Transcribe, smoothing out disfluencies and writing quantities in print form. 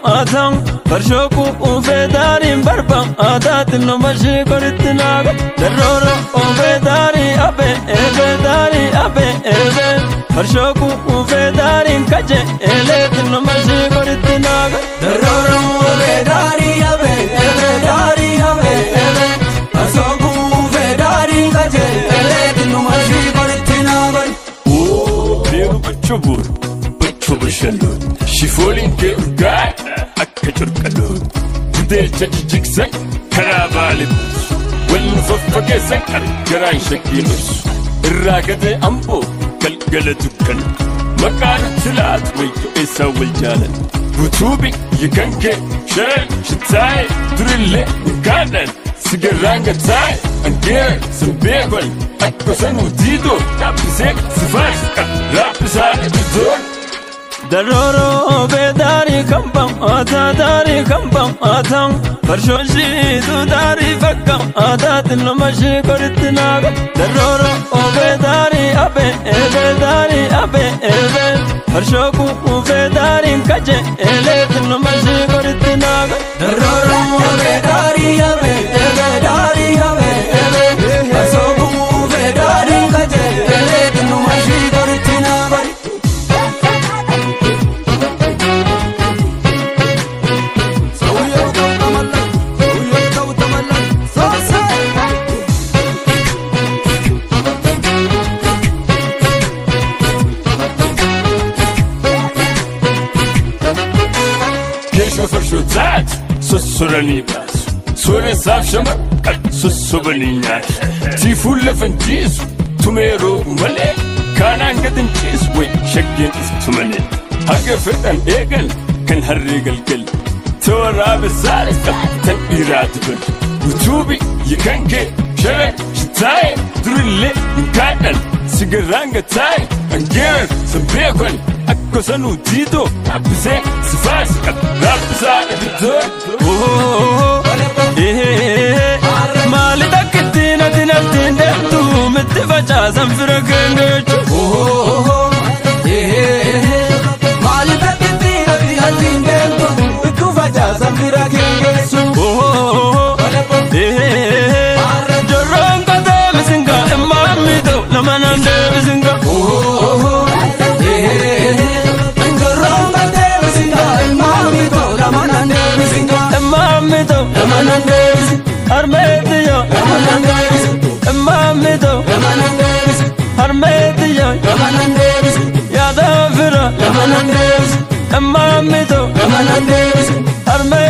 atan farshoku ufedari barba adatin no mashi koritinaga daroro ufedari abe ebedari abe ebe farshoku ufedari kaje eletin no mashi koritinaga daroro ufedari abe ebedari abe ebe farshoku ufedari kaje eletin no mashi koritinaga o beru bachubur bachubushalu shifolin ke urgaa akka curqalu gudeelcha jijjigsan karaa baale buusu wal faffageessan garaan shakkii ibsu irraa gadee amboo galgala dukkan maqaa nutti laatu wayyo eessaa wal jaalan guutuu biyya kan kee sharan shittaa'e durillee urgaadhaan sigarraan gataa'e angeer sin beekon akka sanuu diidoo dhaabbisee sifaas raabbisaa ijoon. Daroro bedari kambam ata dari kambam atan farshoshi tu dari fakkam adatin no mashi koritinaga daroro bedari abe ebedari abe ebe farshoku bedari kaje eletin no mashi koritinaga daroro bedari abe ebedari abe ebe farshoku bedari kaje eletin no mashi koritinaga. Farshotaat sossoranii baasu sooressaaf shamar sossobanii nyaatu tiifuun lafan ciisu tumee roobu malee kaanaan gad hin ciisu way shaggeen iftu malee haga fedhan eegan kan harree galgal tawaraabesaas tan dhiiraa duban utuu biyya kan kee sharan shitaa'e durillee hin kaadhan sigarraan gataa'e angeeran san beekon akka sanuu diidoo dhaabbisee sifaas raabbisaa ibiddoo. Maali takkittiin ati naftiin deemtu mitti facaasan fira keengeechu. Maali takkittiin ati naftiin deemtu mitti facaasan fira keengeessu. Jorroon qotee misinga immaan miidhoo nama nan deebisinga. Mammito, Armetiyo, Mammito, Armetiyo, Yadafira, Mammito, Armetiyo.